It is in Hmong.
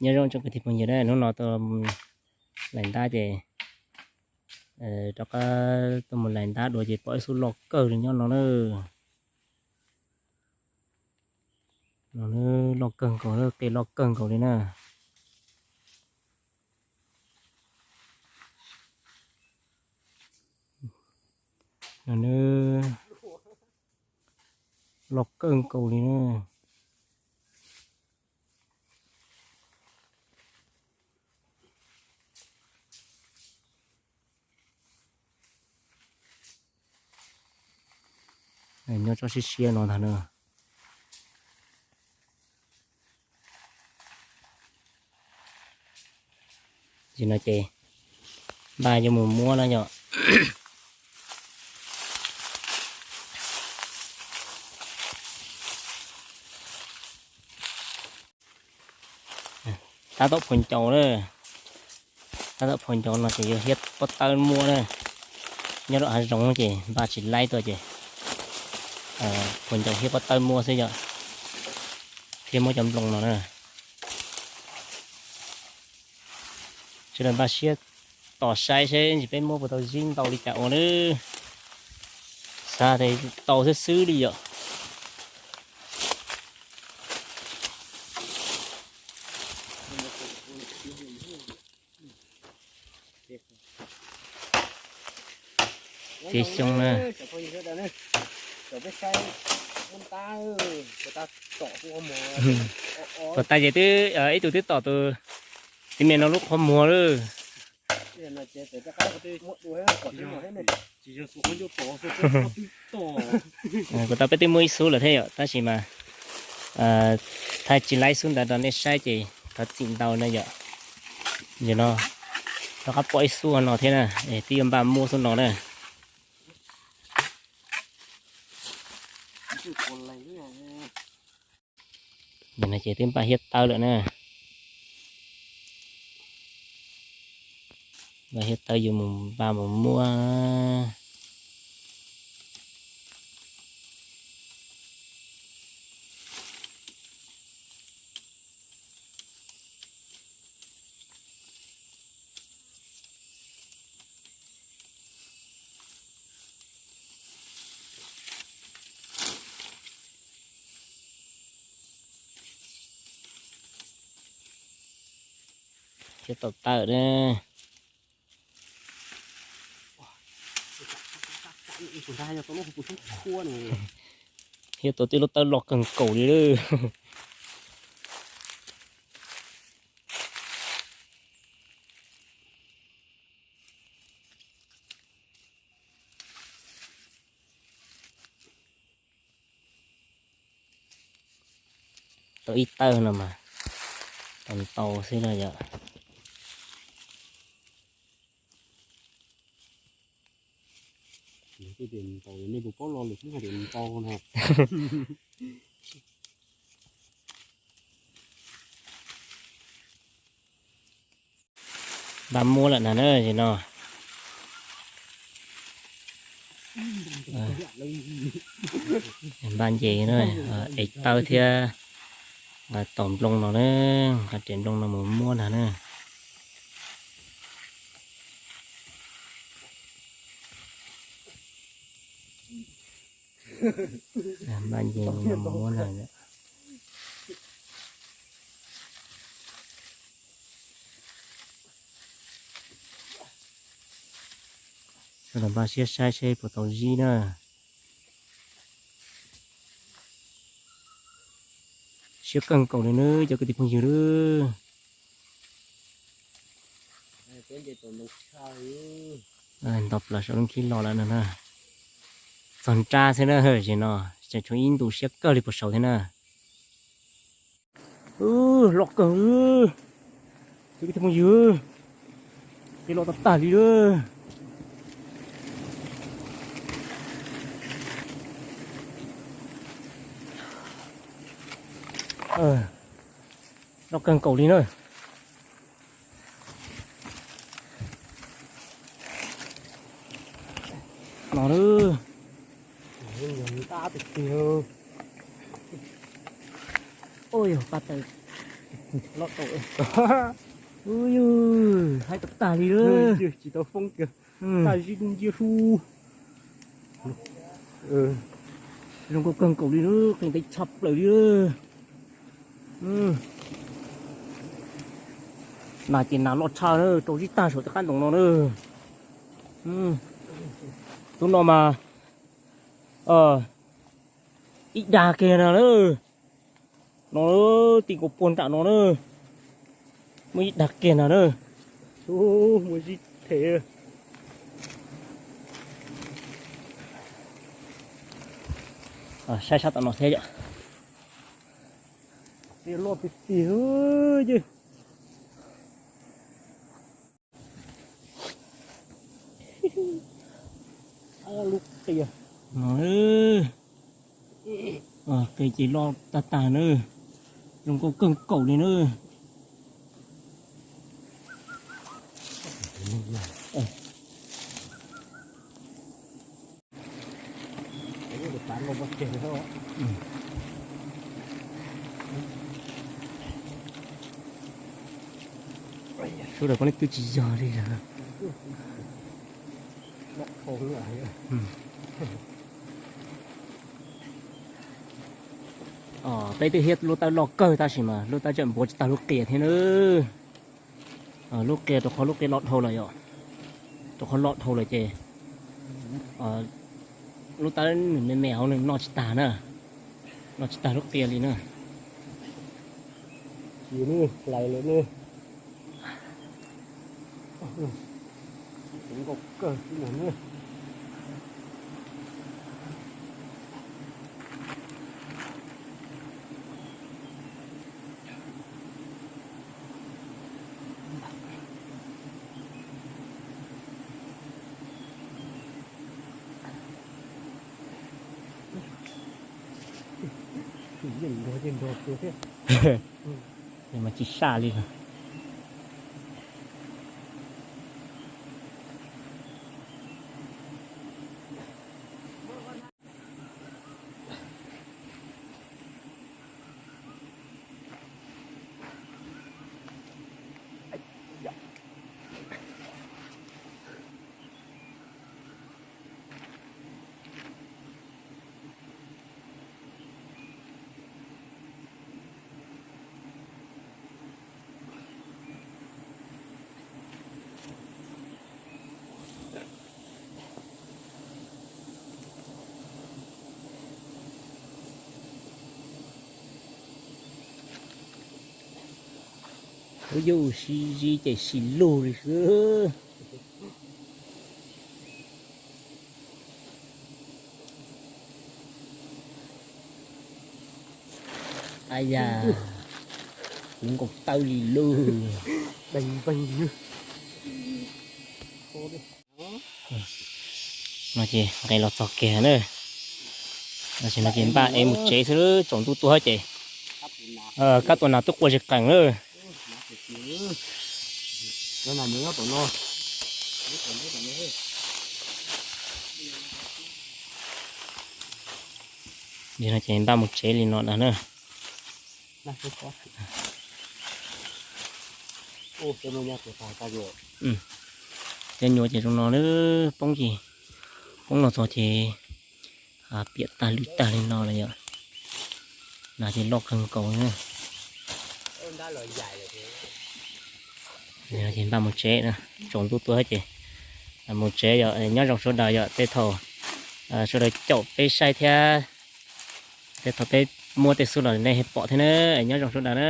Nyob zoo tsoom kwv tij phooj ywg na, hnub no tuaj lais ntab ces rov qab tuaj mus lais ntab dua ces pom ib xub loj kawg li nyob no na. No loj kawg nkaus, qe loj kawg nkaus li na. No loj kawg nkaus li na. Nyob tsob siab siab no ntag na. Tam sim no ces npaj yuav mus muab na yom. Tab tom phua ncaus na. Tab tom phua ncaus no ces yuav hiab pob tawb muab na. Nyob rau hav zoov ces npaj tsis laib tuaj ces phua ncaus hiab pob tawb muab xwb yom. Thiab muab cov nploos no na. Sawv daws npaj siab tos saib seb ntsis peb muab puas tau zib ntau li cas ua na. Xav tias tau xwb xwb li yom. Txiv xyoo na. Puas tas ces twb ib tug twb tom tus txiv me no lub qhov muag lawm. Kuv tau peb twb muaj ib xub lawm thiab yom, tab sis mas thaij tsis laib xub ntawd rau nej saib ces thov txim ntau na yom. Yog no rov qab pom ib xub no thiab na, twb yuav npaj muab xub no na. Nim no ces twb npaj hiab tawb lawm na. Npaj hiab tawb yuav mus npaj mus muab. Thiab tau tawm na. Thiab tau tej lub tawb loj kawg nkaus li lawm. Tau ib tawb no mas tau ntau xwb no yom. Nej puas paub lo lus Hmoob hais tias ntau no? Npaj muab lawm na, tam sim no npaj nce na, ev tawb thiab nqa tos nplooj no na, nqa riam nplooj no mus muab ntag na. Npaj nce mus muab ntag. Sawv daws npaj siab saib seb puas tau zib na. Siab kawg nkaus li nawb cov kwv tij phooj ywg nawb. Nto plaws saum lub nkhib los lawm no na. Txog nrab xwb na, tam sim no tseem tshuav ib ntu siab kawg li puag saud thiab na. Loj kawg li cov kwv tij phooj ywg, qe loj tag tag li lawm. Loj kawg nkaus li na. No, ntab tiag tiag. Ua yog pab taws Loj tau. Ub, haib tag tag li lawm. Tsis tau foob kiag, tag zib dub nciab hlub. Zoo nkauj kawg nkaus li na, qee teb tshaj plaws li. Nas ces nas loj tshaj na, rau zib tag saum tej qab ntoo no na. Tus no mas ib dag kiag na na. No, ti nkaus puag nram no na. Muaj ib dag kiag na na. Muaj zib them. Saib sab tom no thiab yom. Loj tiag tiag. Lub qia no, qia ces loj tag tag na, zoo nkauj kawg nkaus li na. Sub daws poj niam twb tsis yog li lawm. Peb twb hiab lub tawb loj kawg tab sis mas lub tawb tseem npuav tsis tag lub qia thiab na. Lub qia rau qhov lub qia loj dhau lawm yom, rau qhov loj dhau lawm ces lub tawb nws me me hauv nws noj tsis tag na, noj tsis tag lub qia li na. Ces nws hlais lawm na. Zoo nkauj kawg xwb na. Yeej nrog yeej nrog kiag thiab. Mas tsis saj li os. Ua yus sib zib ces sib lug li xwb. Ay ya, kuv nkaus tawb li lug. No ces nqes los txog kiag na. No ces npaj es mus tsev xwb, tsaus ntuj tuaj ces kab tua nas twb qua zis qees na. No ces npaj mus tsev li no na. Cov nyuam ces zoo no na, poob ces, poob los txog ces piam tag lwj tag li no lawm yom. Nas ces loj kawg nkaus na. Ces npaj mus tsev, tsaus ntuj tuaj ces mus tsev yom. Nyob zoo sawv daws yom, tej thaum sawv daws caum peb saib thiab, tej thaum peb muab tej xub los nej pom thiab na. Nyob zoo sawv daws na.